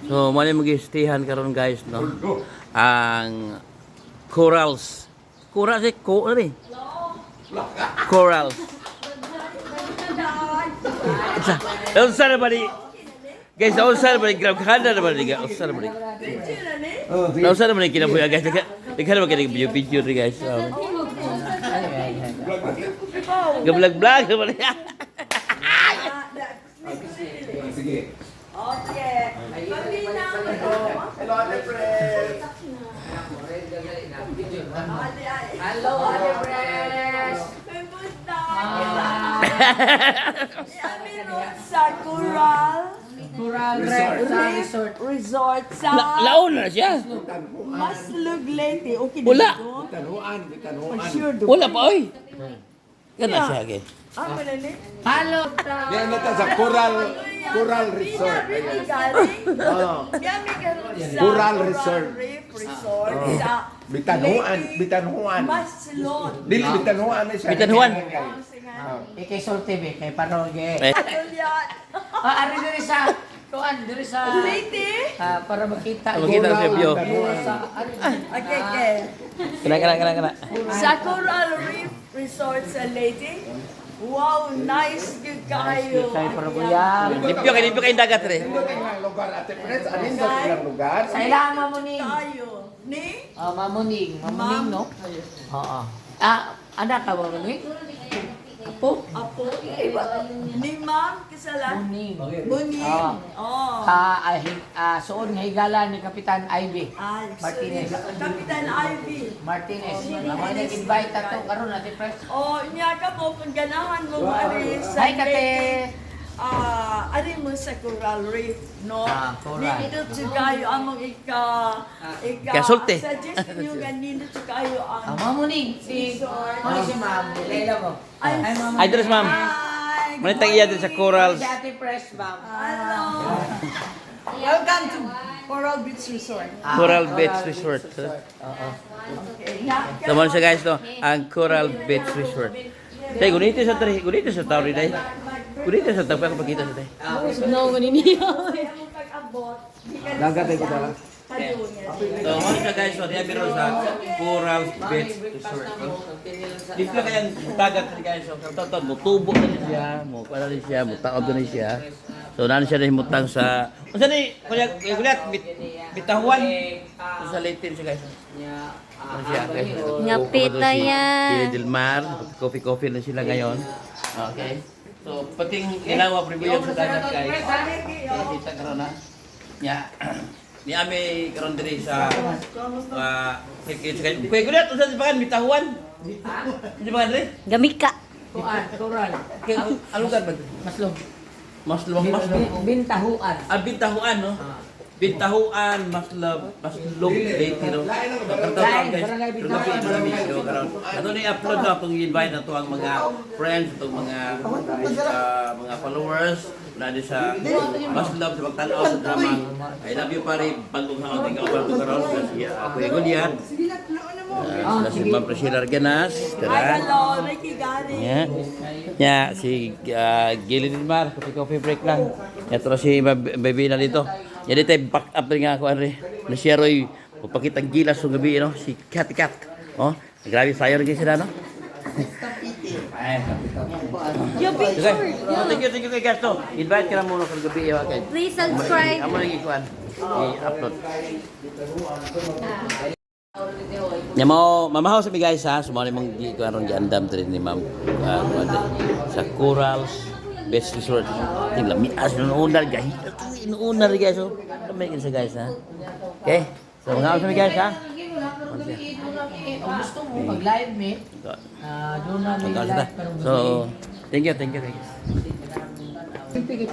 So, mali mag-stayhan karon, guys, no? Ang Corals. Corals eh, ko ano eh? Corals. Unsa? Unsa na ba ni? Guys, unsa na ba ni? Grabe ka na ba ni? Unsa na ba ni? Unsa na ba ni kinabuhi, guys? Nagka na ba kayo video video rin, guys? Gablog vlog na ba ni? Sige. Okay. Pamina. Hello, Ate Fred. Hello, Ate Fresh! Kumusta? Ami sa Coral Coral Reef sa resort. Resort sa Laon na siya. Maslog, Leyte. Okay. Wala. Bitanuan, bitanuan. Sure do. Wala pa oy. Kana siya kay. Amo na ni. Hello! Diyan na ta sa Coral Coral Resort. Really galing. Oh. Yami karon sa Coral Resort. Reef Resort sa Bitanuan, Leyte, Bitanuan. Maslog. Dili bitanuan na siya. Bitanuan. Ikay Sol TV, kay Paroge. Eh. Julian. Ah, ari diri sa kuan, diri sa Leyte. ah, para makita. Makita sa view. Sa ari. Okay. Kana kana kana kana. Sa Coral Reef Resort sa Leyte. Wow, nice gyud kayo. Kay Paroguya. Limpyo kay dagat re. Nindot ang lugar, Ate Fred. Anindot ang lugar. Sa ilang mamuning. Tayo. Ni? Oh, mamuning, mamuning no? Oo. Ah, anak ka mamuning? Apo? Apo. Ni Ma'am Kisala. Muning. Muning. Ah. Oh. Ah, ah, ah, suod nga higala ni Kapitan Ivy. Ah, Martinez. sorry. Kapitan Ivy. Martinez. Mamo nag-invite ato karon, Ate Fresh. Oh, niya ka mo kung ganahan mo ari sa Hi, Kate. Leyte. Ah, ari mo sa Coral Reef, no? Ah, Coral. Nindot jud kayo among ika Kasulti. suggest niyo nga nindot jud kayo Ah, ang mamuning si Mao si Ma'am. Leila mo. Ay, Ay, Ma'am. Ay, dress, ma'am. Hi, good Manitang iya din sa Corals. Si Ate Fresh, ma'am. Hello. Welcome to Coral Beach Resort. Ah, Coral Beach Resort. Oo. Okay. Nga, So, mo siya, guys, no? Ang Coral Beach Resort. Tay, gunito sa tari, gunito sa tao rin day. Gunito sa tao, ako pakita sa tay. No, ganun niyo. Among pag-abot. Dagat ay kudala. So, mo siya, guys, so, diya meron sa Coral Beach Resort. No? Limpyo kayang dagat rin, guys. So, karto mutubo na ni siya, mo para ni siya, mutaob na ni siya. So, naan siya rin mutang sa unsa ni kuya kuya bitahuan sa Leyte siya, guys. Ano siya, guys? Ngapit na yan. Si Dilmar, coffee coffee na sila ngayon. Okay. So, pating ilawa preview sa dagat, guys. Kita karon na. Nya. Ni ami karon diri sa kay Kuya Gulat, unsa sa bakan bitahuan? Unsa bakan diri? Gamika. Kuan, Coral. Kay alugan ba? Maslog. Mas lumang mas Bintahuan. Ah, bintahuan, no? Bintahuan, mas log Leyte, no? Lain, barangay Bintahuan. Ato ni upload na itong invite na to ang mga friends, itong mga followers na di sa mas love sa pagtanaw sa dramang I Love You Pare, bagong haon ikaw ba ito karon sa si Kuya Goliath. Sila si Ma'am Priscilla Arganas, Hi, tara. hello, Ricky Gary. Yeah. Yeah, si Gilly Dilmar, coffee coffee break lang. Ya tara si baby na dito. Ya dito back up rin nga ako Andre. Na siya Roy, pagpakita ang gilas ng gabi no, si Cat Cat. Oh, grabe fire guys sila, no. Ay, Your okay. Oh, thank you kay Gasto. Invite ka na muna sa gabi eh, okay. Please subscribe. Amo nang ikuan. I-upload. Nya mo mamahaw sa mi, guys, ha. Sumali mong gikuan ron giandam diri ni Ma'am kuan diri sa Corals Beach Resort. Tingla mi as inuuna guys. Inuuna rin, guys. Oh. Lamay sa guys, ha. Okay. So mga sa mi, guys, ha. Kung gusto mo mag-live me, ah, doon na may Hanggang sa live karong So, thank you, thank you, thank you. gabi.